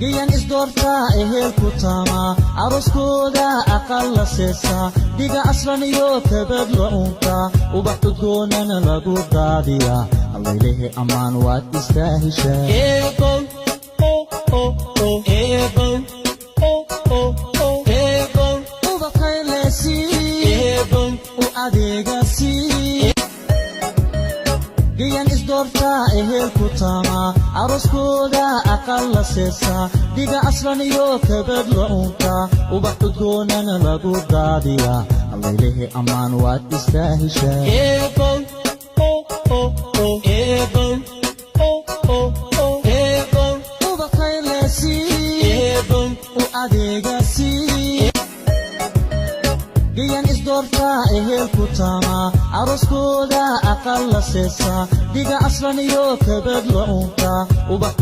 Gayan isdoortaa, ehel ku taamaa, arooskooda aqal la seesaa, dhiga aslan iyo kabad la unkaa, ubax udgoonana lagu daadiyaa. Allaylehe, ammaan waad istaahishaa. Ubaqaylesii u adeegasii. Gayan isdoortaa, ehel ku taamaa, arooskooda aqal la seesaa, dhiga aslan iyo kabad la unkaa, ubax udgoonana lagu daadiyaa. Allaylehe, ammaan waad istaahishaa. Ubaqaylesii u adeegasii. Gayan isdoortaa, ehel ku taamaa, arooskooda aqal la seesaa, dhiga aslan iyo kabad la unkaa, ubax.